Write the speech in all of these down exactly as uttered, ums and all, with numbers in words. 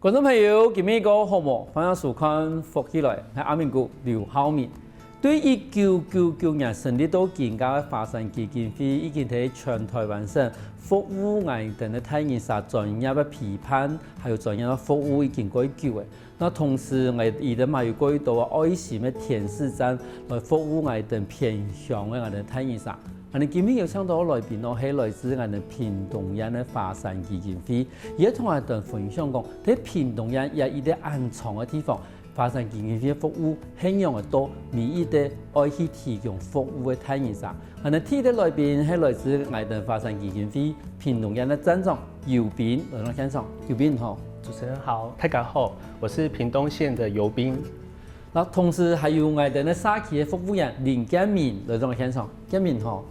觀眾朋友，今晡日過好無？歡迎收看《福氣來》，𠊎阿明哥劉浩明。對一九九九年成立到今个華山基金會，已經在全台灣省服務𠊎等个大人儕專業个陪伴，還有專業个服務已經蓋久了。那同時，𠊎等嘛有蓋多个愛心个天使站來服務𠊎等偏鄉个𠊎等大人儕。 恁呢今晡日邀請到个來賓哦，係來自𠊎等屏東縣个華山基金會，佢會同𠊎等分享講，在屏東縣這一個恁長个地方，華山基金會个服務係仰仔到每一個愛去提供服務个大人儕。𠊎等第一個來賓係來自𠊎等華山基金會屏東縣个站長游斌來到現場。游斌好。主持人好，大家好，我是屏東縣的游斌。那同時還有𠊎等个社區个服務員林建明來到現場。建明好。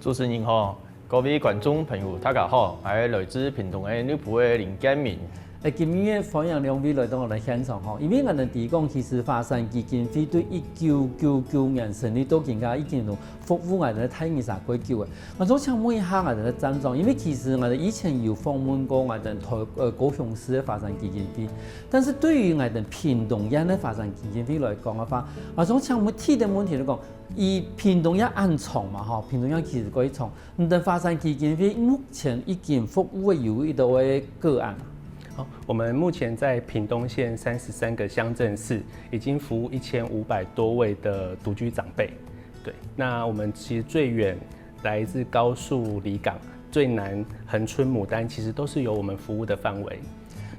主持人好，各位觀眾朋友，大家好，𠊎來自屏東个內埔个林建明。誒，今晡日歡迎兩位來到𠊎等現場吼，因為𠊎等知講，其實華山基金會對一九九九年成立到今个已經有服務𠊎等个大人儕蓋久了。𠊎想請問一下𠊎等个站長，因為其實𠊎等以前有訪問過𠊎等台呃高雄市个華山基金會，但是對於𠊎等屏東縣个華山基金會來講个話，𠊎想請問第一個問題來講，以屏東縣恁長嘛吼，屏東縣其實蓋長， 你等華山基金會目前已經服務个有幾多个個案啊？好，我們目前在屏東縣三十三個鄉鎮市已經服務一千五百多位的獨居長輩。對，那我們其實最遠來自高樹、里港，最南恆春、牡丹，其實都是有我們服務的範圍。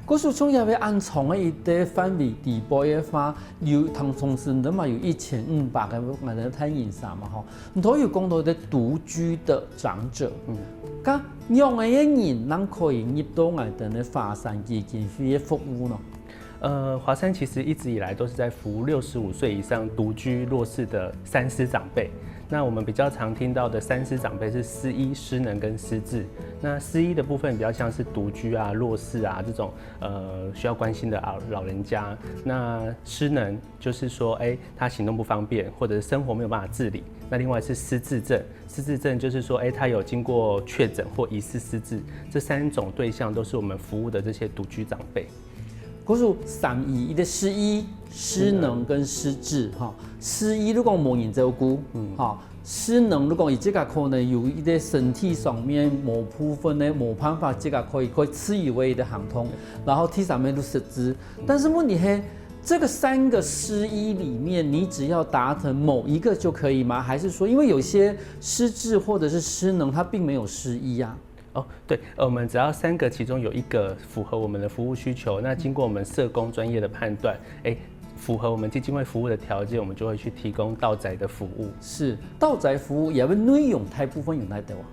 故所像這个恁長个一個範圍底背个話，有通常時你等嘛有一千五百個𠊎等个大人儕嘛吼，你頭有講到个獨居的長者，嗯，該仰仔个人正可以入到𠊎等个華山基金會个服務呢？呃，華山其實一直以來都是在服務六十五歲以上獨居弱勢的三失長輩。那我們比較常聽到的三失長輩是失依、失能跟失智。那失依的部分比較像是獨居啊、弱勢啊這種呃需要關心的老老人家。那失能就是說，哎，他行動不方便，或者是生活沒有辦法自理。那另外是失智症，失智症就是說，哎，他有經過確診或疑似失智，這三種對象都是我們服務的這些獨居長輩。 故所三依，一個失依、失能跟失智哈。失依如果無人照顧，嗯，哈，失能如果佢自家可能有一個身體上面某部分呢，無辦法自家可以可以自由个一個行動，然後第三個就失智。但是問題係，這個三個失依裡面，你只要達成某一個就可以嗎？還是說，因為有些失智或者是失能，它並沒有失依啊？ 哦，對，呃，我們只要三個其中有一個符合我們的服務需求，那經過我們社工專業的判斷，哎，符合我們基金會服務的條件，我們就會去提供到宅的服務。是，到宅服務佢个內容大部分有哪兜啊？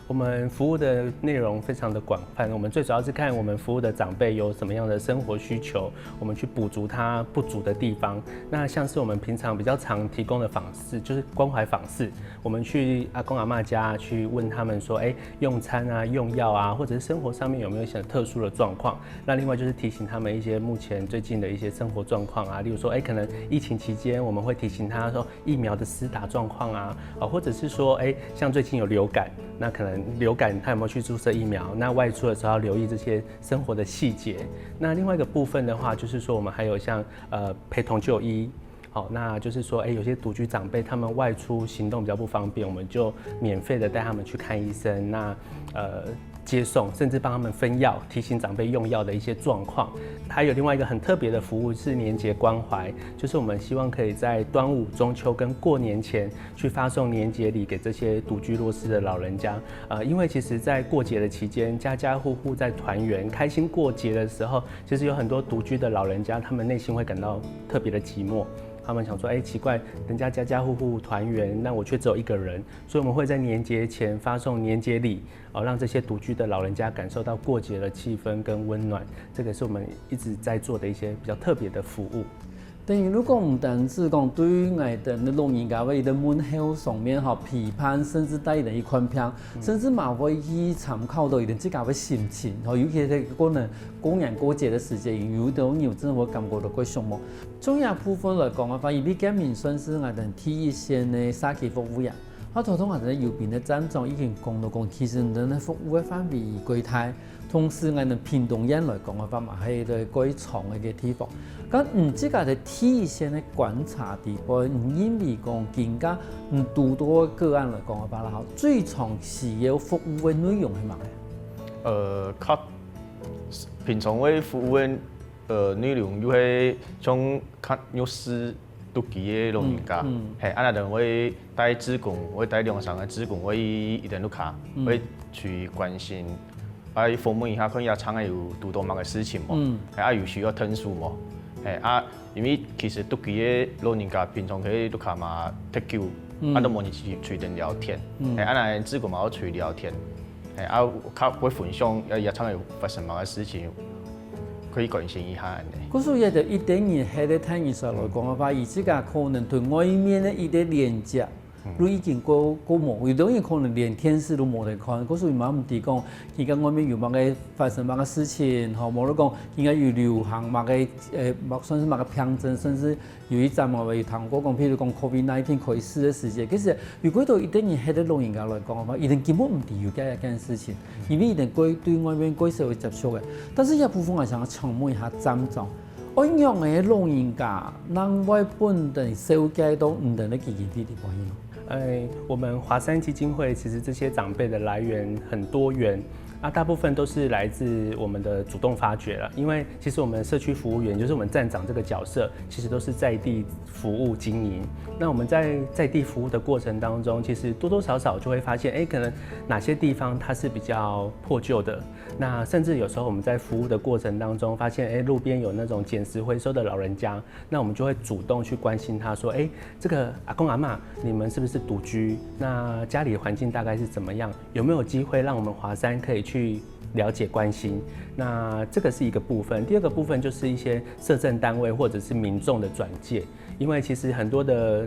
我們服務的內容非常的廣泛，我們最主要是看我們服務的長輩有什麼樣的生活需求，我們去補足他不足的地方。那像是我們平常比較常提供的訪視，就是關懷訪視，我們去阿公阿嬷家去問他們說，哎，用餐啊、用藥啊，或者是生活上面有沒有一些特殊的狀況。那另外就是提醒他們一些目前最近的一些生活狀況啊，例如說，哎，可能疫情期間我們會提醒他說疫苗的施打狀況啊，啊，或者是說，哎，像最近有流感，那可能流感他有沒有去注射疫苗？那外出的時候要留意這些生活的細節。那另外一個部分的話，就是說我們還有像呃陪同就醫。 好，那就是說，哎，有些獨居長輩他們外出行動比較不方便，我們就免費的帶他們去看醫生，那呃接送，甚至幫他們分藥，提醒長輩用藥的一些狀況。還有另外一個很特別的服務是年節關懷，就是我們希望可以在端午、中秋跟過年前去發送年節禮給這些獨居弱勢的老人家。呃，因為其實在過節的期間，家家戶戶在團圓、開心過節的時候，其實有很多獨居的老人家，他們內心會感到特別的寂寞。 他們想說，哎，奇怪，人家家家戶戶團圓，那我卻只有一個人。所以我們會在年節前發送年節禮，哦，讓這些獨居的老人家感受到過節的氣氛跟溫暖。這個是我們一直在做的一些比較特別的服務。等於如果毋單止講對於𠊎等老人家个一個問候上面吼，陪伴，甚至帶來一款病，甚至嘛會去參考到佢等自家个心情吼，尤其係可能過年過節个時節，有兜人真个會感覺到蓋寂寞。 從這部分來講个話，因為建明算係𠊎等第一線个社區服務員，啊頭先𠊎等游斌个站長已經講到講，其實你等个服務个範圍蓋大，同時，𠊎等屏東縣來講个話嘛，係一個蓋長个一個地方。該你自家在第一線个觀察底背，你認為講今下你堵到个個案來講个話啦，吼，最常需要服務个內容係麼个？呃，較平常个服務个呃內容，又係像較弱勢、獨居个老人家，係，啊，𠊎等會帶志工，會帶兩三個志工，會一等路下，會去關心，啊，訪問一下，看一下長輩有堵到麼个事情無，係，啊，有需要𢯭手無，係，啊，因為其實獨居个老人家平常可以路下嘛忒久，啊，都無人去隨等聊天，係，啊，𠊎等志工嘛會去聊天。 欸，啊，較會分享，啊，也常有發生麼个事情，可以關心一下恁呢。故所也就一等於係个大人上來講个話，佢自家可能對外面个一個連接，都已經過過無，有的人可能連電視都無得看，故所嘛毋知講，今下外面有麼个發生麼个事情，吼，無論講今下有流行麼个，呃，算是麼个病症，甚至 有一站嘛，𠊎有聽過講，譬如講COVID nineteen開始个時節，其實有幾多一等於係對老人家來講个話，佢等根本毋知有這一件事情，因為佢等過對外面過少會接觸个。但是這部分𠊎想請問一下站長，愛仰个老人家，正會分得紹介到你等个基金會底背去呢？哎，我们华山基金会其实这些长辈的来源很多元，啊，大部分都是来自我们的主动发掘了。因为其实我们社区服务员，就是我们站长这个角色，其实都是在地服务经营。那我们在在地服务的过程当中，其实多多少少就会发现，哎，可能哪些地方它是比较破旧的。那甚至有时候我们在服务的过程当中，发现哎路边有那种捡拾回收的老人家，那我们就会主动去关心他说，哎，这个阿公阿妈，你们是不是独居？那家里环境大概是怎么样？有没有机会让我们华山可以去了解关心？那这个是一个部分。第二个部分就是一些社政单位或者是民众的转介，因为其实很多的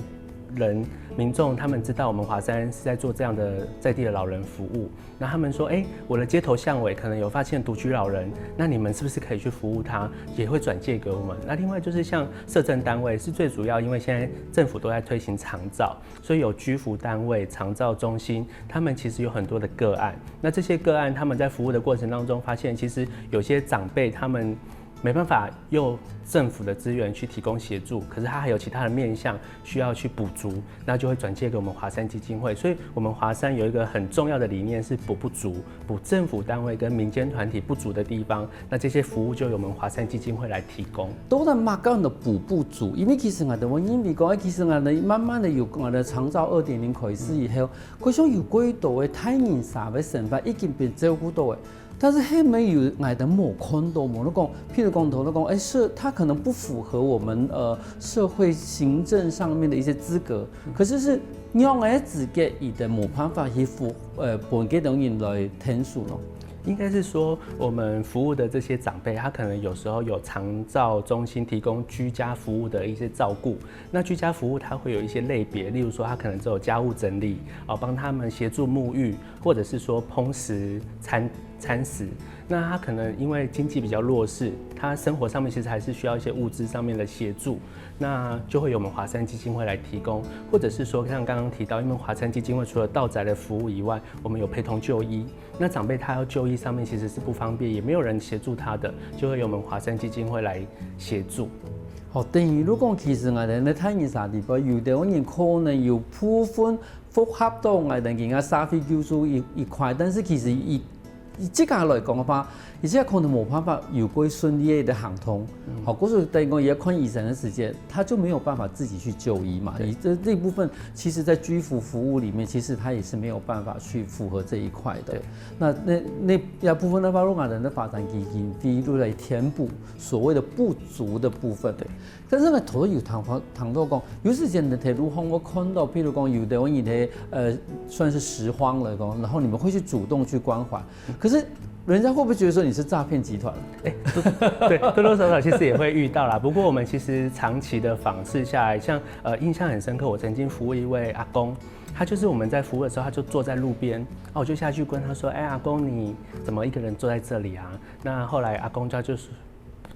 人民众他们知道我们华山是在做这样的在地的老人服务，那他们说，哎，我的街头巷尾可能有发现独居老人，那你们是不是可以去服务他？也会转介给我们。那另外就是像社政单位是最主要，因为现在政府都在推行长照，所以有居服单位、长照中心，他们其实有很多的个案。那这些个案他们在服务的过程当中，发现其实有些长辈他们没办法用政府的资源去提供协助，可是他还有其他的面向需要去补足，那就会转介给我们华山基金会。所以我们华山有一个很重要的理念是补不足，补政府单位跟民间团体不足的地方，那这些服务就由我们华山基金会来提供。到底麼个安到補不足？因為其實𠊎兜會認為講，其實𠊎兜慢慢个由𠊎兜長照二點零開始以後，好像有幾多个大人儕个生活已經被照顧到个。 但是係無有𠊎兜無看到，無你講，譬如講頭你講，哎，是他可能不符合我們呃社會行政上面的一些資格，可是是仰个資格，佢等無辦法去服呃分該等人來𢯭手呢？应该是说，我们服务的这些长辈，他可能有时候有长照中心提供居家服务的一些照顾。那居家服务它会有一些类别，例如说，他可能只有家务整理，哦，帮他们协助沐浴，或者是说烹食餐餐食。那他可能因为经济比较弱势，他生活上面其实还是需要一些物资上面的协助，那就会由我们华山基金会来提供，或者是说像刚刚提到，因为华山基金会除了到宅的服务以外，我们有陪同就医。那长辈他要就医上面其实是不方便，也没有人协助他的，就会由我们华山基金会来协助。哦，等於如果其實𠊎兜个大人儕底背，有兜人可能有部分符合到𠊎兜个社會救助一一塊，但是其實佢佢自家來講个話，佢自家可能無辦法有過順利个行動。好，故所等於講佢要看醫生个時間，他就沒有辦法自己去就醫嘛。你這這一部分，其實在居服服務裡面，其實他也是沒有辦法去符合這一塊的。那那那這部分个話，𠊎兜个發展基金會就來填補所謂的不足的部分。對。 但是呢，頭有談談談到講，有時間你在路上會看到，譬如講有的人在呃算是拾荒來講，然後你們會去主動去關懷，可是人家會不會覺得說你是詐騙集團？哎，多对，多多少少其实也会遇到啦。不过我们其实长期的访视下来，像呃印象很深刻，我曾经服务一位阿公，他就是我们在服务的时候，他就坐在路边，啊，我就下去跟他说：“哎，阿公，你怎么一个人坐在这里啊？”那后来阿公他就是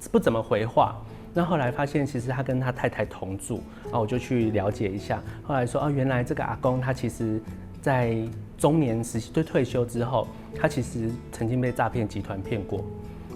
不怎么回话。那后来发现，其实他跟他太太同住，啊，我就去了解一下。后来说，哦，原来这个阿公他其实在中年时期，就退休之后，他其实曾经被诈骗集团骗过，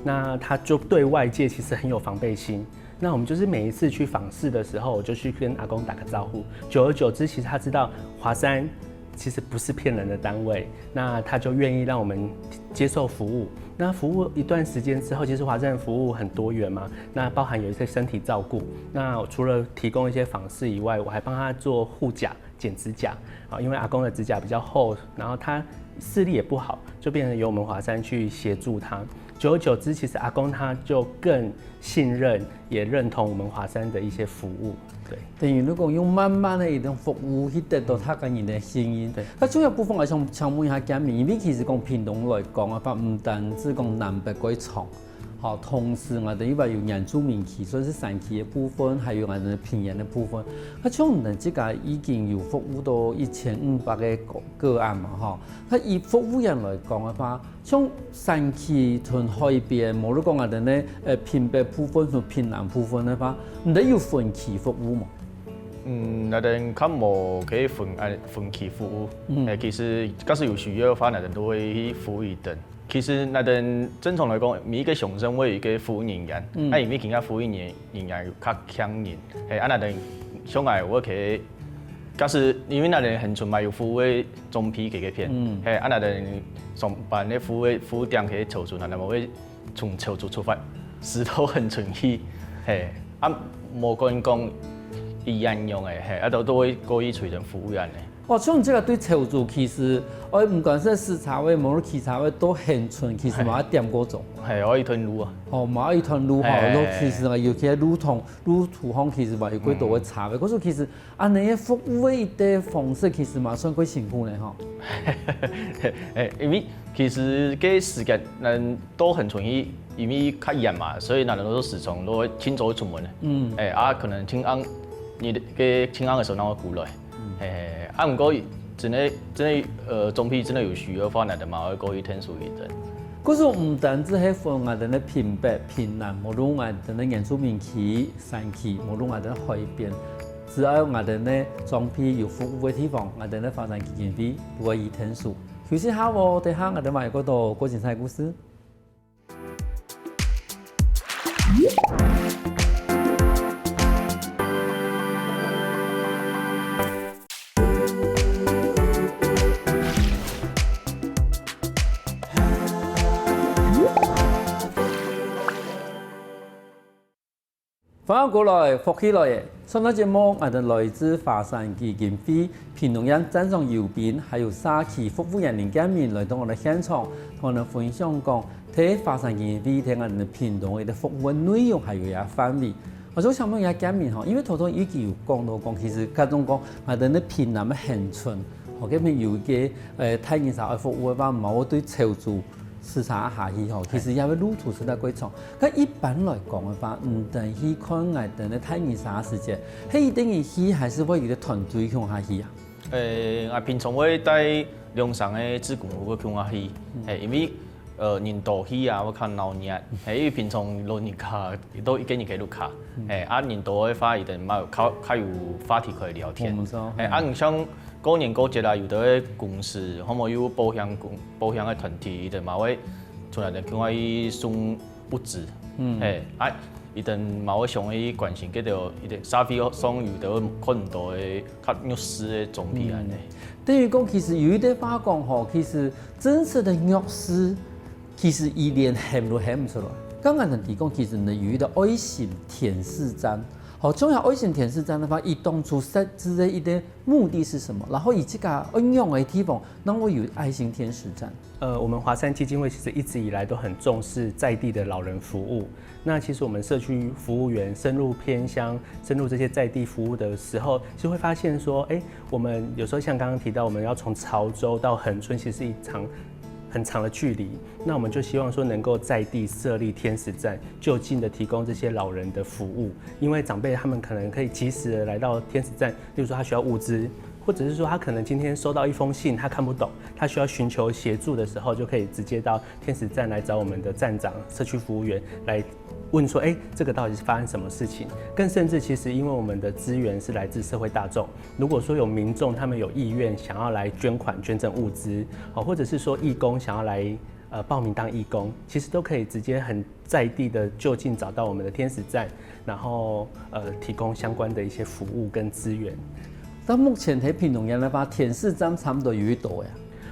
那他就对外界其实很有防备心。那我们就是每一次去访视的时候，我就去跟阿公打个招呼。久而久之，其实他知道华山其实不是骗人的单位，那他就愿意让我们接受服务。那服务一段时间之后，其实华山的服务很多元嘛，那包含有一些身体照顾。那除了提供一些访视以外，我还帮他做护甲、剪指甲啊，因为阿公的指甲比较厚，然后他视力也不好，就变成由我们华山去协助他。久而久之，其实阿公他就更信任，也认同我们华山的一些服务。对。等于你讲用慢慢的一种服务去得到他个人的信任。对。那重要部分，我想请问一下嘉明，因为其实讲屏东来讲啊，毋单止讲南北个长，好，同时啊，等于有原住民区，算是山区的部分，还有啊平原的部分。那像你们这个已经有服务到一千五百个个个案嘛，哈。那以服务员来讲的话，像山区同海边，無論讲啊等呢，呃，屏北部分同屏南部分的话，你们有分区服务吗？嗯，那等較無可以分啊分區服務。嗯，其實假使有需要个話，那等都會去服務一等。其實那等正常來講，每一個鄉鎮會有一個服務人員，嗯，啊，因為今下服務人員人員有較強人，嘿，啊，那等上來我可以，假使因為那等恆春嘛有服務个裝備个个片，嗯，嘿，啊，那等上班个服務个服務點可以抽出，那等會從潮州出發，駛到恆春去，嘿，啊，無管講一樣樣个，嘿，啊，都都會過去催人服務安尼。哦，像這个對潮州其實，哦，毋管是駛車位、無論騎車位，都很順，其實嘛點過鐘。嘿，愛一段路啊。哦，嘛一段路哈，嘿路其實啊，尤其路通路途項其實嘛有幾多个差別。可是其實啊，你个服務个一个方式其實嘛算過辛苦呢哈。哎，因為其實个時間，嗯，都很容易，因為較遠嘛，所以那人都時常都會清早出門的。嗯，哎，啊，可能天暗，你个天暗个時候，那會過來。嘿嘿，啊，毋過真个真个，呃，裝備真个有需要个話，那就嘛會過去天數一陣。可是毋單止係分𠊎等个屏北、屏南，無論𠊎等个原住民區、山區，無論𠊎等个海邊，只要𠊎等个裝備有服務个地方，𠊎等个發展基金會都會去天數。休息下哦，等下𠊎等還有過多過精彩故事。 歡迎過來，福氣來了！上段節目，𠊎等來自華山基金會、屏東縣站長游斌，還有社區服務員林建明來到𠊎等現場，同𠊎等分享講，在華山基金會在𠊎等屏東个服務个內容還有佢个範圍。𠊎就想問一下建明吼，因為頭頭已經有講到講，其實該種講，𠊎等个屏南个恆春，吼，該片有一個呃大人儕愛服務个話，毋好對潮州 駛車下去吼，其實也會路途實在過長。該一般來講个話，毋等去看𠊎等个大人儕時節，係一等人去，還係會有個團隊共下去啊？呃，𠊎平常會帶兩三個志工會共下去，嘿，因為呃人多去啊，會較鬧熱，嘿，因為平常老人家都一個人个屋下，嘿，啊人多个話，佢等嘛有較較有話題可以聊天。我們知道嘿，啊你像過年過節啊，有的公司，或者有保險公保險个團體，佢等嘛會出來等另外去送物資，嗯，嘿，啊，佢等嘛會想去關心，佢等佢等社會上有的看到个較弱勢个裝備安尼。等於講，其實有一个話講吼，其實真實个弱勢，其實佢連喊都喊毋出來。剛剛你提供，其實呢有一個愛心天使站，好，重要愛心天使站个話，佢當初設置个一個目的是什麼？然後佢這個愛用个地方，哪會有愛心天使站？呃，我们华山基金会其实一直以来都很重视在地的老人服务。那其实我们社区服务员深入偏乡、深入这些在地服务的时候，就会发现说，哎，我们有时候像刚刚提到，我们要从潮州到恒春，其实是一长很长的距离。那我们就希望说，能够在地设立天使站，就近的提供这些老人的服务，因为长辈他们可能可以及时的来到天使站，例如说他需要物资，或者是说他可能今天收到一封信，他看不懂，他需要寻求协助的时候，就可以直接到天使站来找我们的站长、社区服务员来问说，哎，这个到底是发生什么事情？更甚至，其实因为我们的资源是来自社会大众，如果说有民众他们有意愿想要来捐款、捐赠物资，哦，或者是说义工想要来呃报名当义工，其实都可以直接很在地的就近找到我们的天使站，然后呃提供相关的一些服务跟资源。到目前，在屏东縣个话，天使站差不多有幾多呀？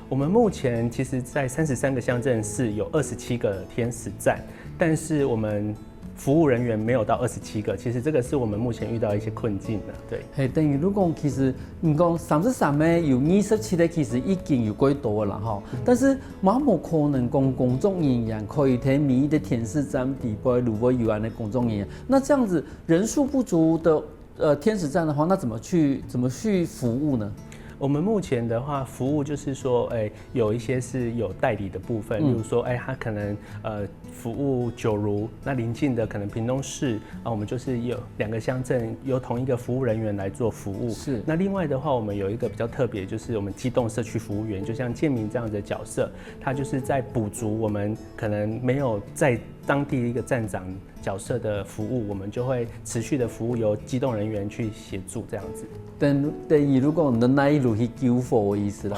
我们目前其实，在三十三个乡镇市有二十七个天使站，但是我们服务人员没有到二十七个，其实这个是我们目前遇到一些困境的。对，嘿，等於如果其實你講三十三个有二十七个，其實已經有幾多个啦吼。但是嘛無可能講工作人員可以在每一个天使站底背，如果有恁个工作人員，那這樣子人數不足的呃天使站的話，那怎麼去怎麼去服務呢？我们目前的话，服务就是说，哎，有一些是有代理的部分，例如说，哎，他可能呃服务九如，那邻近的可能屏东市啊，我们就是有两个乡镇由同一个服务人员来做服务。是那另外的话，我们有一个比较特别，就是我们机动社区服务员，就像建明这样的角色，他就是在补足我们可能没有在当地一个站长角色的服务，我们就会持续的服务由机动人员去协助这样子。等等於如果你那一路去救火的意思啦。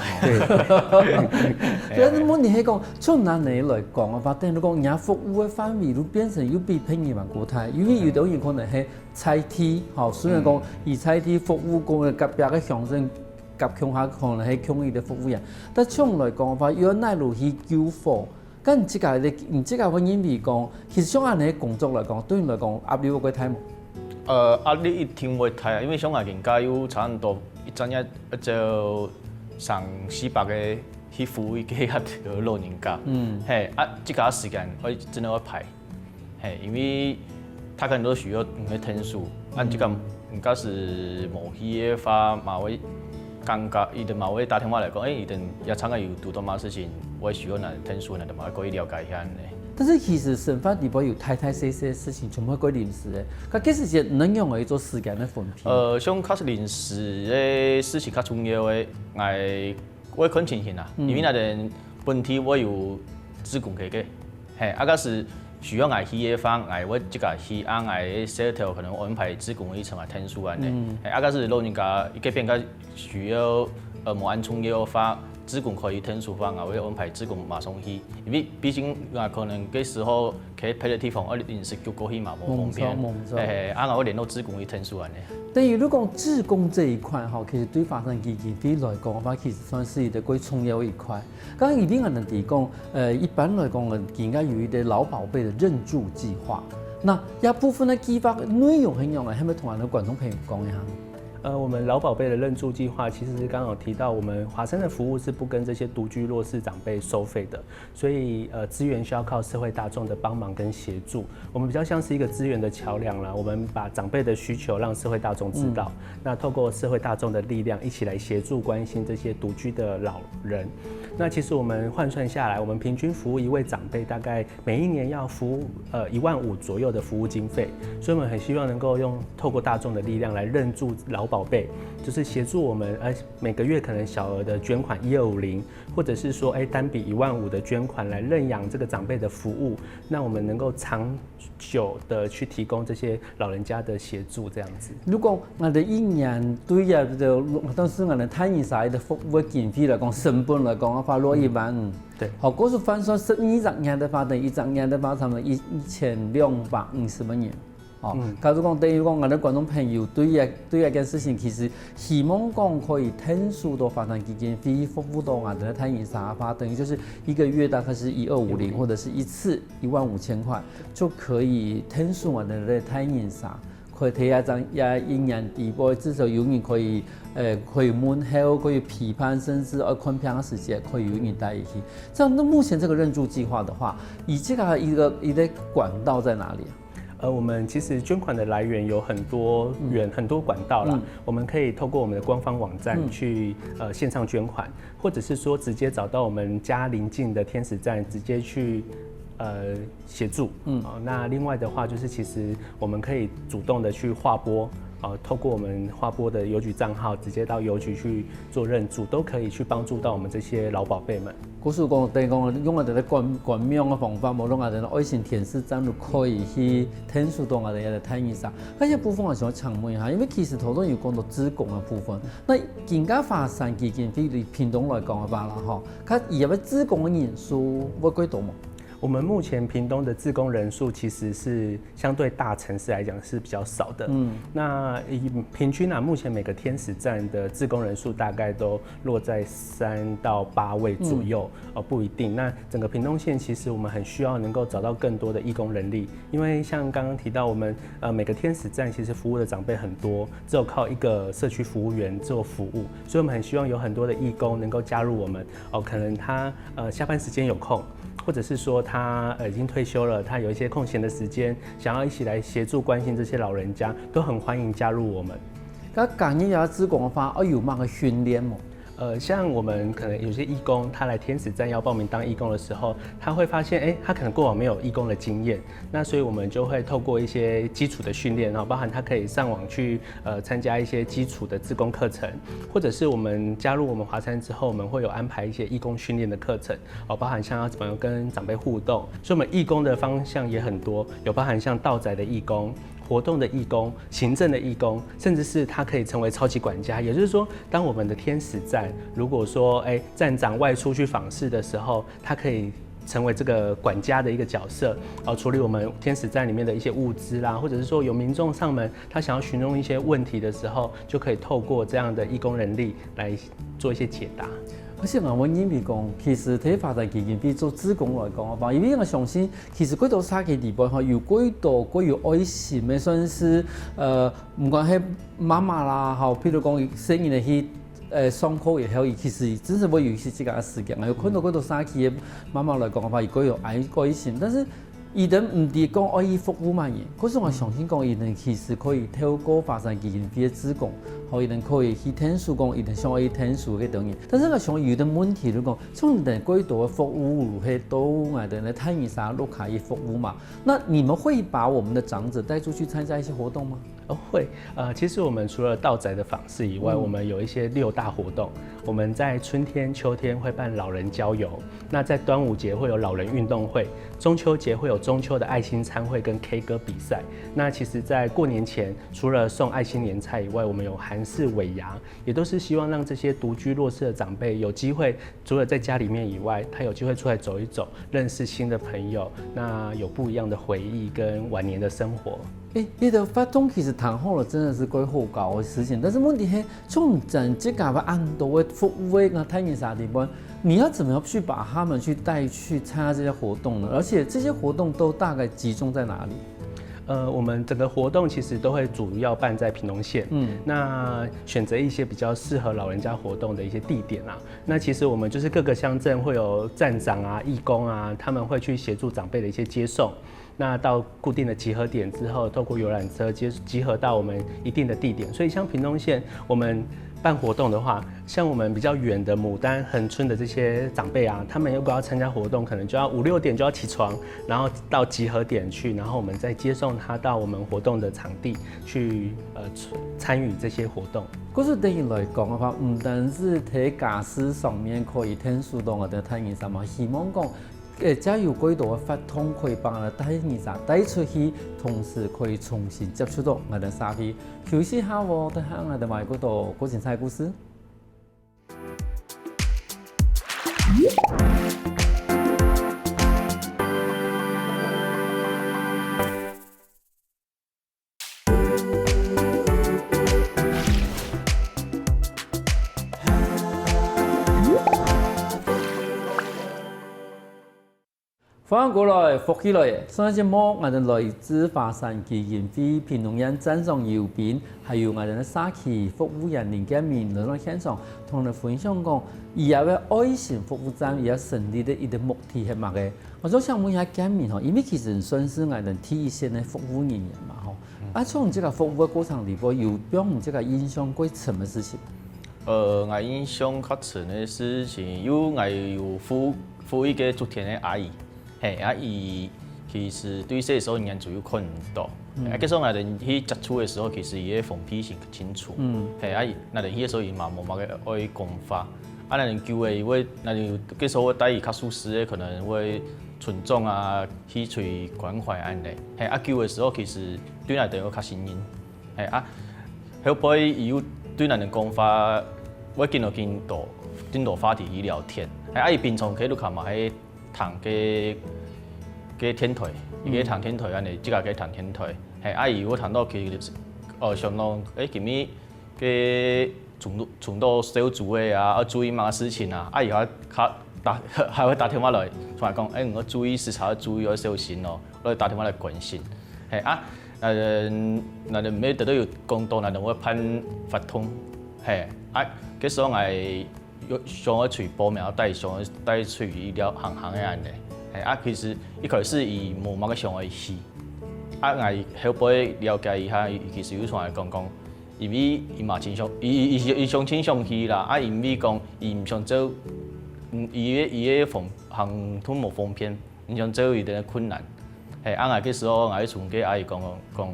吼。对，但是問題係講，從哪裡來講啊？反正如果人家服務的範圍都變成又比別人還過大，因為有的人可能係在地，吼，雖然講佢在地服務過隔壁个鄉鎮，隔鄉下可能係共一个服務員，但從來講个話，又哪路去救火？ 該你自家个，你自家會認為講，其實像恁樣个工作來講，對你來講壓力會過大無？呃，壓力一定會大啊，因為像𠊎今个有差不多一隻月就三四百个去服務一个老人家，嗯，嘿，啊，這个時間會真的會排，嘿，因為他可能都需要你个天數，啊，這个你假使無去个話，嘛會 感覺佢等嘛會打電話來講，誒，佢等也常常有堵到麼事情，會需要人天數，佢等嘛會過去了解一下呢。但是其實生活裡背有大大細細个事情，全部會過臨時个。該其實係能用來做時間个分配。呃，像較臨時个事情較重要个，𠊎會看情形啊，因為𠊎等本地會有志工个个，嘿，啊，假使需要𠊎去个話，𠊎會自家去，啊，𠊎个社頭可能安排志工去尋𠊎天數恁呢。嘿，啊，假使老人家一个邊个 需要呃無恁重要个話，志工可以天數个話，𠊎會安排志工馬上去，因為畢竟𠊎可能該時候去別个地方，愛臨時救過去嘛，無方便。無錯，無錯。嘿嘿，啊，𠊎會聯絡志工去天數恁呢。等於如果志工這一塊吼，其實對華山基金會來講个話，其實算是一個最重要的一塊。剛剛一定還能提供，呃，一般來講，應該有一個老寶貝的認助計劃。那這部分的計劃內容係仰仔，係毋係同𠊎等觀眾朋友講一下？ 呃，我们老宝贝的认助计划，其实是刚好提到，我们华山的服务是不跟这些独居弱势长辈收费的，所以呃，资源需要靠社会大众的帮忙跟协助。我们比较像是一个资源的桥梁啦，我们把长辈的需求让社会大众知道，那透过社会大众的力量，一起来协助关心这些独居的老人。那其实我们换算下来，我们平均服务一位长辈大概每一年要服务呃一万五左右的服务经费，所以我们很希望能够用透过大众的力量来认助老宝贝，就是协助我们呃每个月可能小额的捐款一二五零，或者是说哎单笔一万五的捐款来认养这个长辈的服务，那我们能够长久的去提供这些老人家的协助，这样子。如果𠊎等一年對這个，當時𠊎等大人社个服務个經費來講，成本來講个話，落一萬五。對好，故所換算十二隻月个話，等於一隻月个話，差不多一一千兩百五十个銀。哦，假如講等於講，𠊎等觀眾朋友對這對這件事情，其實希望講可以天數到華山基金會服務到𠊎等个大人社个話，等於就是一個月大概是一二五零，或者是一次一萬五千塊，就可以天數𠊎等个大人社。 可以提一張，也一年底背，至少有人可以，呃，可以問候，可以陪伴，甚至要看病个時節，可以有人帶佢去。這樣，那目前這個認助計劃的話，以這個一個一個管道在哪裡啊？呃，我们其实捐款的来源有很多元、很多管道啦，我们可以透过我们的官方网站去、呃线上捐款，或者是说直接找到我们家邻近的天使站，直接去呃协助。嗯，哦，那另外的话就是其实我们可以主动的去划拨，呃，透过我们划拨的邮局账号，直接到邮局去做认主，都可以去帮助到我们这些老宝贝们。故所講，等於講，用𠊎兜个官官網个方法，無論𠊎兜个愛心天使站都可以去𢯭手到𠊎兜个大義山。該這部分𠊎想請問一下，因為其實頭先有講到志工个部分，該今下華山基金會對屏東來講个話啦吼，佢這个志工个人數會幾多無？我们目前屏东的志工人数其实是相对大城市来讲是比较少的。嗯，那以平均啊，目前每个天使站的志工人数大概都落在三到八位左右，嗯，哦，不一定。那整个屏东县其实我们很需要能够找到更多的义工人力，因为像刚刚提到，我们呃每个天使站其实服务的长辈很多，只有靠一个社区服务员做服务，所以我们很希望有很多的义工能够加入我们。哦，可能他呃下班时间有空，或者是说他呃已经退休了，他有一些空闲的时间，想要一起来协助关心这些老人家，都很欢迎加入我们。該加入這志工个話，愛有麼个訓練無？呃，像我们可能有些义工，他来天使站要报名当义工的时候，他会发现，哎，他可能过往没有义工的经验，那所以我们就会透过一些基础的训练，然后包含他可以上网去呃参加一些基础的志工课程，或者是我们加入我们华山之后，我们会有安排一些义工训练的课程，哦，包含像要怎么样跟长辈互动，所以我们义工的方向也很多，有包含像到宅的义工、活动的义工、行政的义工，甚至是他可以成为超级管家。也就是说，当我们的天使站，如果说，哎，站长外出去访视的时候，他可以成为这个管家的一个角色，哦，处理我们天使站里面的一些物资啦，或者是说有民众上门，他想要询问一些问题的时候，就可以透过这样的义工人力来做一些解答。而且𠊎會認為講，其實對華山基金會做志工來講个話，因為𠊎相信，其實幾多社區裡背吼，有幾多幾有愛心个，算是呃，毋管係媽媽啦，吼，譬如講細人仔去呃上課也好，其實真係會有一些自家个時間。有看到幾多社區个媽媽來講个話，佢幾有愛愛心，但是佢等毋知講愛去服務麼人，可是𠊎相信講佢等其實可以透過華山基金會个志工，吼，佢等可以去𢯭手講佢等想愛去𢯭手个等人。但是𠊎想有一个問題，就講，像你等幾多个服務係到𠊎等个大義山屋下去服務嘛，那你們會把我們的長者帶出去參加一些活動嗎？哦，會。呃，其实我们除了到宅的访视以外，嗯，我们有一些六大活动。我们在春天、秋天会办老人郊游，那在端午节会有老人运动会，中秋节会有中秋的爱心餐会跟K歌比赛。那其实，在过年前，除了送爱心年菜以外，我们有韩式尾牙，也都是希望让这些独居弱势的长辈有机会，除了在家里面以外，他有机会出来走一走，认识新的朋友，那有不一样的回忆跟晚年的生活。誒，這个活動其實談好了，真的是蓋好搞的事情。但是問題係，像你自家有恁多个服務个，啊，大義山地方，你要怎麼樣去把他們去帶去參加這些活動呢？而且這些活動都大概集中在哪裡？呃，我们整个活动其实都会主要办在屏东县，嗯，那选择一些比较适合老人家活动的一些地点啊。那其实我们就是各个乡镇会有站长啊、义工啊，他们会去协助长辈的一些接送。那到固定的集合点之后，透过游览车接集合到我们一定的地点。所以像屏东县，我们办活动的话，像我们比较远的牡丹、恒春的这些长辈啊，他们如果要参加活动，可能就要五六点就要起床，然后到集合点去，然后我们再接送他到我们活动的场地去，呃，参与这些活动。故所對你來講个話，毋單止在家事上面可以𢯭手到𠊎等大義山嘛，希望講，誒，也有更多个活動可以幫𠊎等大義山帶出去，同時可以重新接觸到𠊎等社會。休息下哦，等下𠊎等還有更多更精彩个故事。 歡迎過來，福氣來了！上一節目，𠊎等來自華山基金會屏東縣站長游斌，還有𠊎等个社區服務員林建明來到現場，同𠊎等分享講，佢个愛心服務站，佢个成立个一个目的係麼个？𠊎想請問一下建明吼，因為其實你算係𠊎等第一線个服務人員嘛吼，啊，從你這个服務个過程裡背，有讓你這个印象最深个事情？呃，𠊎印象較深个事情，有𠊎有服服務一个竹田个阿姨， 嘿，啊，佢其實對細時候眼珠又看毋到，嗯。啊，該時候𠊎兜去接觸个時候，其實佢个封閉性較清楚。嗯。嘿，啊，𠊎兜去个時候，佢嘛無麼个愛講話。啊，𠊎兜久个，佢會，𠊎兜該時候會帶佢較舒適个，可能會村長啊，去吹關懷恁呢。嘿，啊，久个時候，其實對𠊎兜會較信任。嘿，啊，後背佢又對𠊎兜講話，會見到更多，更多話題去聊天。嘿，啊，佢平常佢屋下嘛，係 聽个，个電台，嗯。佢个聽電台恁呢，自家个聽電台。嘿，啊，佢有聽到佢，呃，想到，誒，今日个重，重到小組个啊，要注意麼个事情啊，啊，佢還較打，還會打電話來，同𠊎講，誒，你要注意，時常要注意，要小心哦，來打電話來關心。嘿，啊，呃，𠊎兜毋係得到有講到，𠊎兜會辦活動，嘿，啊，該時候𠊎 有想愛出報名，帶想愛帶出去了行行个恁呢。嘿，啊，其實一開始佢無麼个想愛去，啊，𠊎後背了解一下，佢其實有同𠊎講講，因為佢嘛真想，佢佢佢佢想真想去啦，啊，因為講佢毋想走，嗯，佢个佢个方行動無方便，毋想走有點困難。嘿，啊，𠊎該時候𠊎就同該阿姨講講，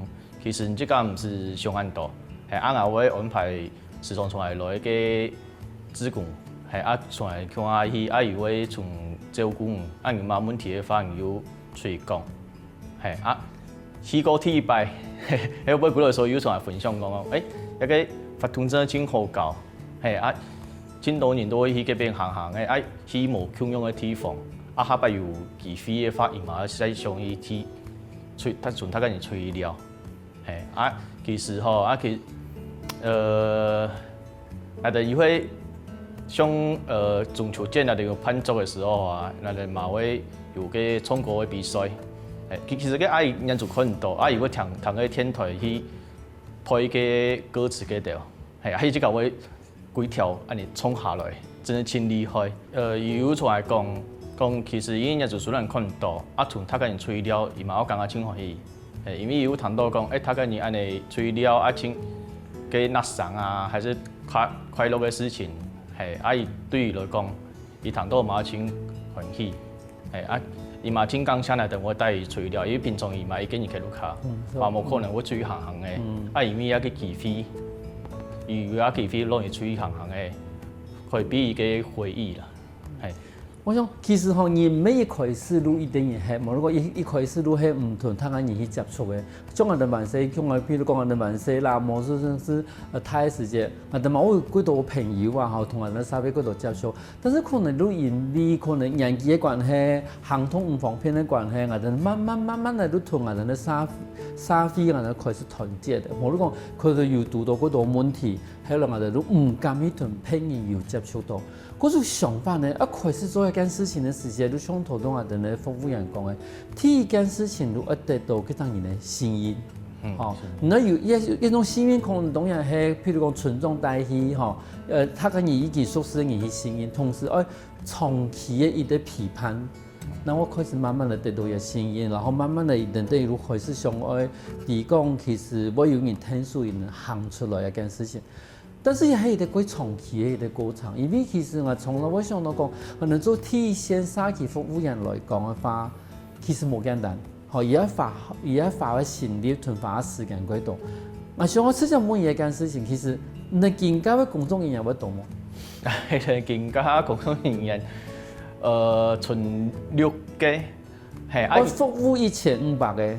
其實你這個毋使想恁多，嘿，啊，𠊎會安排時常同𠊎來个 志工，嘿，啊，上來共下去，啊，佢會從照顧你，啊，你有麼問題个話，你就出去講，嘿，啊，去過第一擺，嘿，後尾過來時候又上來分享講，誒，該个活動真个真好搞，嘿，啊，真多人都會去該片行行，誒，啊，去無共樣个地方，啊，下擺有機會个話，佢嘛再想去去，去，佢同大家人去尞。 嘿，啊，其實吼，啊，其，呃，𠊎兜有會像，呃，中秋節𠊎兜有伴奏个時候啊，𠊎兜嘛會有个唱歌个比賽。嘿，其，其實該阿姨原主看毋到，啊，佢會聽，聽个電台去配个歌詞个調。嘿，啊，佢自家會 幾條恁呢唱下來，真个真厲害。呃，有出來講，講其實佢也就雖然看毋到，啊，同大家人去尞，佢嘛有感覺真歡喜。誒，因為有聽到講，誒，大家人恁呢去尞啊，真个鬧聲啊，還係快，快樂个事情，嘿，啊，佢對佢來講，佢聽到嘛真歡喜。 嘿，啊，佢嘛真感謝𠊎兜會帶佢去尞，因為平常佢嘛一個人在屋下，嗯，是。嘛無可能會出去行行个。嗯。啊，因為這個機會，有這個機會讓佢出去行行个，可以變一個回憶啦。嘿。𠊎想，其實吼，人毋係一開始就一定係，無論講一，一開始就係毋同大家人去接觸个。像𠊎兜還細，像𠊎，譬如講𠊎兜還細啦，無係，係，呃，大个時節，𠊎兜嘛有幾多朋友啊，吼，同𠊎兜社會幾多接觸。 但是可能就因為可能年紀个關係，行動毋方便个關係，𠊎兜慢慢慢慢个就同𠊎兜个社，社會𠊎兜開始團結个。無論講，可能有堵到幾多問題，後來𠊎兜就毋敢去同別人有接觸到。該種想法呢，啊，開始做一件事情个時節，就像頭先𠊎兜个服務員講个，第一件事情就愛得到該種人个信任。 嗯，吼，是。該有一，一種信任可能當然係，譬如講村長帶去，吼，呃，大家人已經熟識个人去信任，同時愛長期个一個陪伴，然後開始慢慢个得到佢个信任，然後慢慢个等等就開始想愛提供，其實會有人𢯭手，人行出來這件事情。 但是也係一個過長期个一個過程，因為其實𠊎從來會想到講，可能做第一線社區服務員來講个話，其實無簡單，吼，也愛花，也愛花个心力同花个時間過多。𠊎想愛直接問你一件事情，其實你今屆个工作人員會多無？今屆工作人員，呃，賰六個， 嘿，啊，愛服務一千五百個，誒，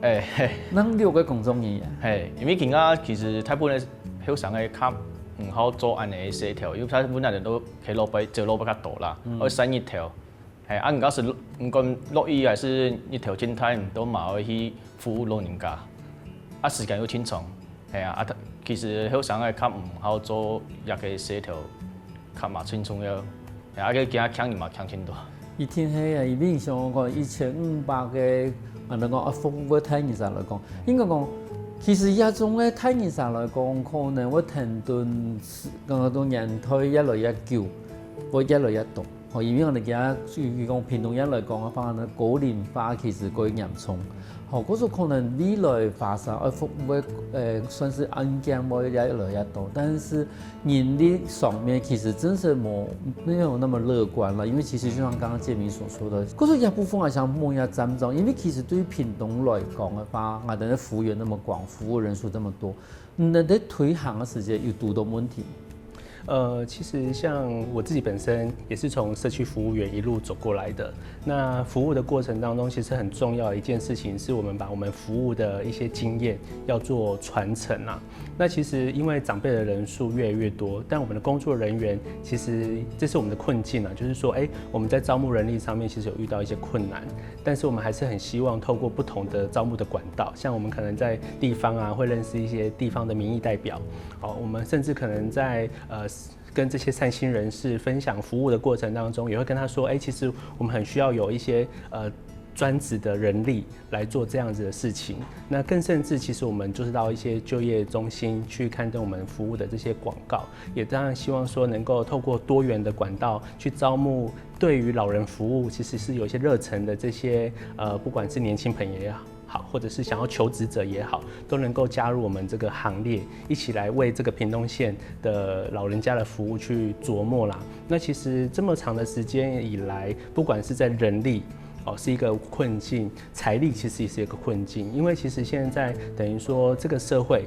嘿。該六個工作人員。嘿，因為今下其實大部分个後生个較毋好做恁呢个事頭，因為大部分个人都去落班，走落班較多啦，嗯。愛曬日頭。嘿，啊，毋管係，毋管落雨還係日頭真大，都嘛愛去服務老人家。啊，時間又真長。 係啊，啊，其實後生个較毋好做這個事頭，較嘛真重要。係啊，佢今仔強人嘛強真多。一定係啊，因為像講一千五百個，啊，人講啊，服務个大人儕來講，應該講，其實這種个大人儕來講，可能會跈等，講到年代越來越久，會越來越多。吼，因為𠊎等今下對於講屏東縣來講个話呢，高齡化其實過嚴重。吼，故所可能未來發生愛服務个，呃，算是案件會越來越多，但是人力上面其實真是無，沒有那麼樂觀了，因為其實就像剛剛建明所說的，故所這部分還想問一下站長，因為其實對於屏東來講个話，𠊎等个服務員那麼廣，服務人數這麼多，你們在推行个時間有堵到問題？呃，其實像我自己本身也是從社區服務員一路走過來的。那服務的過程當中，其實很重要的一件事情是我們把我們服務的一些經驗要做傳承啊。那其實因為長輩的人數越來越多，但我們的工作人員其實這是我們的困境啊，就是說，哎，我們在招募人力上面其實有遇到一些困難，但是我們還是很希望透過不同的招募的管道，像我們可能在地方啊，會認識一些地方的民意代表，哦，我們甚至可能在呃跟這些善心人士分享服務的過程當中，也會跟他說，哎，其實我們很需要有一些呃專職的人力來做這樣子的事情。那更甚至，其實我們就是到一些就業中心去刊登我們服務的這些廣告，也當然希望說能夠透過多元的管道去招募對於老人服務其實是有一些熱忱的這些呃，不管是年輕朋友也好。好，或者是想要求职者也好，都能夠加入我們這個行列，一起來為這個屏東縣的老人家的服務去琢磨啦。那其實這麼長的時間以來，不管是在人力，哦，是一個困境，財力其實也是一個困境，因為其實現在等於說這個社會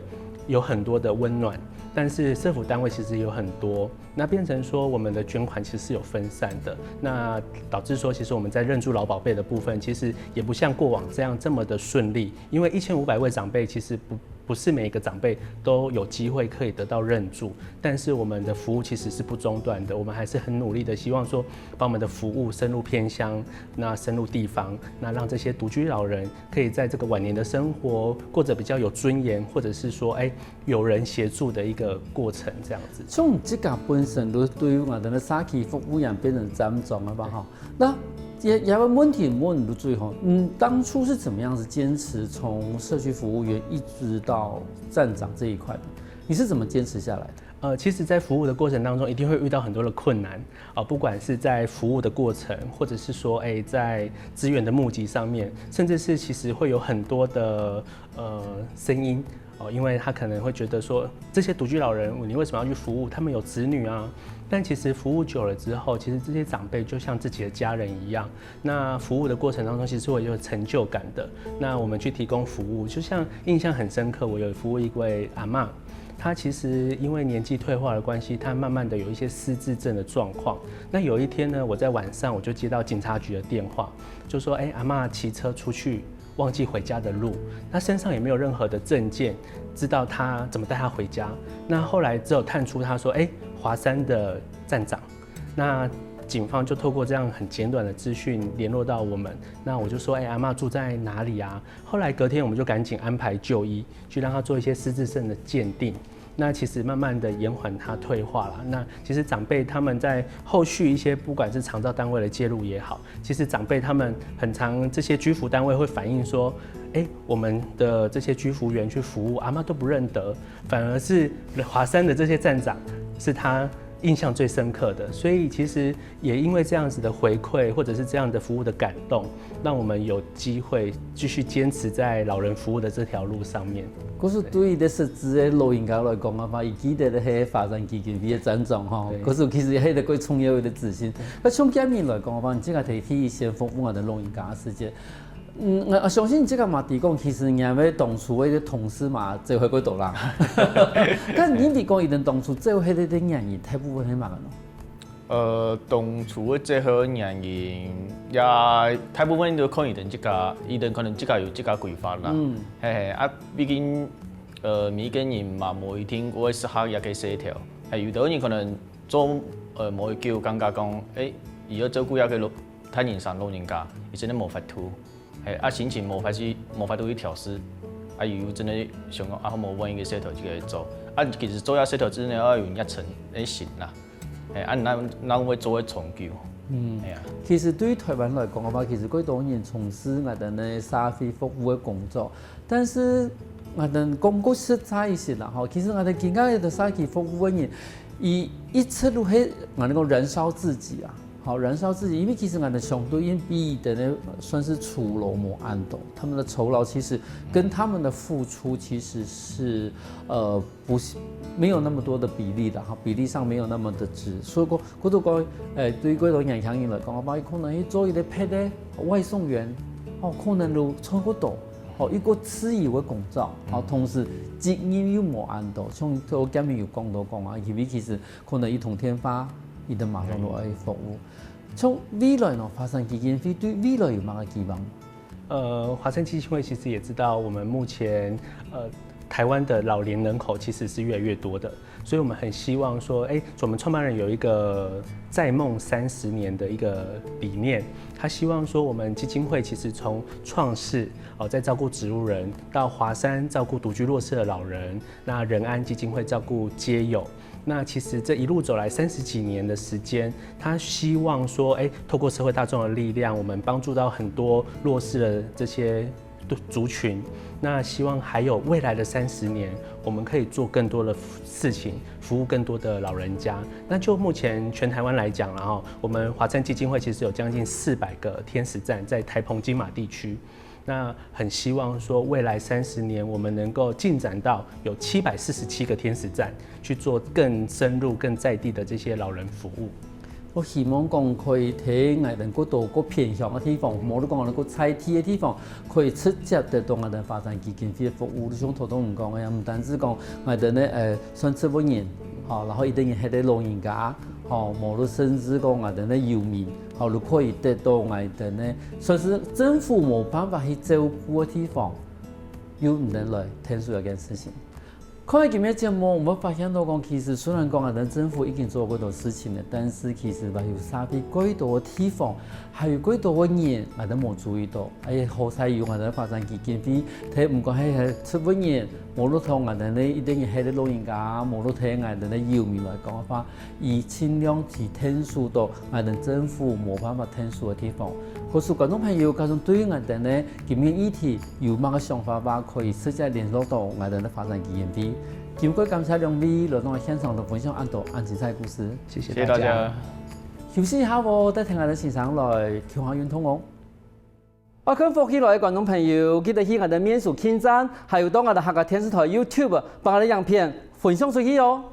有很多的溫暖，但是社福單位其實有很多，那變成說我們的捐款其實是有分散的，那導致說其實我們在認助老寶貝的部分，其實也不像過往這樣這麼的順利，因為一千五百位長輩其實不不是每一個長輩都有機會可以得到認助，但是我們的服務其實是不中斷的，我們還是很努力的，希望說把我們的服務深入偏鄉，那深入地方，那讓這些獨居老人可以在這個晚年的生活過著比較有尊嚴，或者是說，哎，有人協助的一個過程這樣子。從這个本身就對於𠊎等个社區服務員變成站長了吧哈？那也也有問題問你最後，嗯，當初是怎麼樣子堅持從社區服務員一直到站長這一塊的？你是怎麼堅持下來的？呃，其實，在服務的過程當中，一定會遇到很多的困難啊、不管是在服務的過程，或者是說，哎，在資源的募集上面，甚至是其實會有很多的呃聲音哦，因為他可能會覺得說，這些獨居老人，你為什麼要去服務？他們有子女啊。但其實服務久了之後，其實這些長輩就像自己的家人一樣。那服務的過程當中，其實會有成就感的。那我們去提供服務，就像印象很深刻，我有服務一位阿嬷，她其實因為年紀退化的關係，她慢慢的有一些失智症的狀況。那有一天呢，我在晚上我就接到警察局的電話，就說，哎，阿嬷騎車出去，忘記回家的路，她身上也沒有任何的證件，知道她怎麼帶她回家。那後來只有探出她說，哎，華山的站長。那警方就透過這樣很簡短的資訊聯絡到我們，那我就說，哎，阿嬷住在哪裡啊？後來隔天我們就趕緊安排就醫，去讓她做一些失智症的鑑定。那其實慢慢的延緩她退化啦。那其實長輩他們在後續一些不管是長照單位的介入也好，其實長輩他們很常這些居服單位會反映說，哎，我們的這些居服員去服務，阿嬷都不認得，反而是華山的這些站長是他印象最深刻的。所以其實也因為這樣子的回饋，或者是這樣的服務的感動，讓我們有機會繼續堅持在老人服務的這條路上面。可是對於這失智个老人家來講个話，佢記得个係華山基金會个站長吼，可是其實係一個重要个資訊。該從建明來講个話，你自家提起以前服務个老人家个時間，嗯，𠊎相信你自家嘛提講，其實你个當初个同事嘛，做會過多啦。但你提講，佢等當初做會个原因，大部分係麼个呢？ 呃，當初个最好个原因，也大部分都看佢等自家，佢等可能自家有自家規劃啦。嗯，嘿嘿，啊，畢竟，呃，每一個人嘛，無一定會適合一個事頭。嘿，有的人可能做，呃，無幾久感覺講，誒，佢要照顧一個老，大人生老人家，佢真的無法度。 嘿，啊，心情無法去，無法度去調適，啊，又真的想講啊，好無換一個事頭就去做。啊，其實做一個事頭真的要有熱忱个心啦。嘿，啊，那那會做會長久。嗯，哎呀，其實對於台灣來講个話，其實過多人從事𠊎等个社會服務个工作，但是𠊎等講過實在一些啦吼，其實𠊎等今个个社會服務个人，佢一直都係𠊎等講燃燒自己啊。好，燃烧自己，因為其實𠊎等相對應比等於算是酬勞無恁多，他們的酬勞其實跟他們的付出其實是呃不是沒有那麼多的比例的哈，比例上沒有那麼的值，所以講，或者講，誒，對於過多年輕人來講，佢可能去做一個別个外送員，哦，可能就賺過多，哦，一個自由的工作，哦，同時責任又無恁多，像頭先有講到講啊，因為其實可能一通電話，佢等馬上就愛服務。 從未來呢，華山基金會對未來有麼个期望？呃，华山基金会其实也知道，我们目前呃台湾的老年人口其实是越来越多的，所以我们很希望说，哎，我们创办人有一个再梦三十年的一个理念，他希望说我们基金会其实从创世哦，在照顾植物人，到华山照顾独居弱势的老人，那仁安基金会照顾街友，那其实这一路走来三十几年的时间，他希望说，哎，透过社会大众的力量，我们帮助到很多弱势的这些族群。那希望还有未来的三十年，我们可以做更多的事情，服务更多的老人家。那就目前全台湾来讲了哈，我们华山基金会其实有将近四百个天使站在台澎金马地区。那很希望说未来三十年，我们能够进展到有七百四十七个天使站去做更深入、更在地的这些老人服务。我希望講可以在𠊎等較多較偏鄉个地方，無論講𠊎等較在地个地方，可以直接得到𠊎等華山基金會个服務。就像頭先你講个，毋單止講𠊎等呢，呃，算植物人，吼，然後一定係个老人家，吼，無論甚至講𠊎等呢遊民，吼，都可以得到𠊎等呢，算是政府無辦法去照顧个地方，又毋能來𢯭手這件事情。 看了今日節目，我們發現到講，其實雖然講𠊎等政府已經做過多事情了，但是其實還有社會過多个地方，還有過多个人，𠊎等無注意到。哎，好在有𠊎等華山基金會，佢毋管係植物人，無論同𠊎等呢一定係个老人家，無論同𠊎等个遊民來講个話，佢盡量去𢯭手到𠊎等政府無辦法𢯭手个地方。或是觀眾朋友，假使對𠊎等呢今日議題 有麼个想法話，可以直接聯絡到𠊎等个華山基金會。今晡日感謝兩位來到現場同分享恁多恁精彩个故事。谢谢谢谢大家。休息一下哦，帶等𠊎等先生來共下運動哦。愛看福氣來个觀眾朋友，記得去𠊎等面書網站，還有到𠊎等客家電視台YouTube，幫𠊎等影片分享出去哦。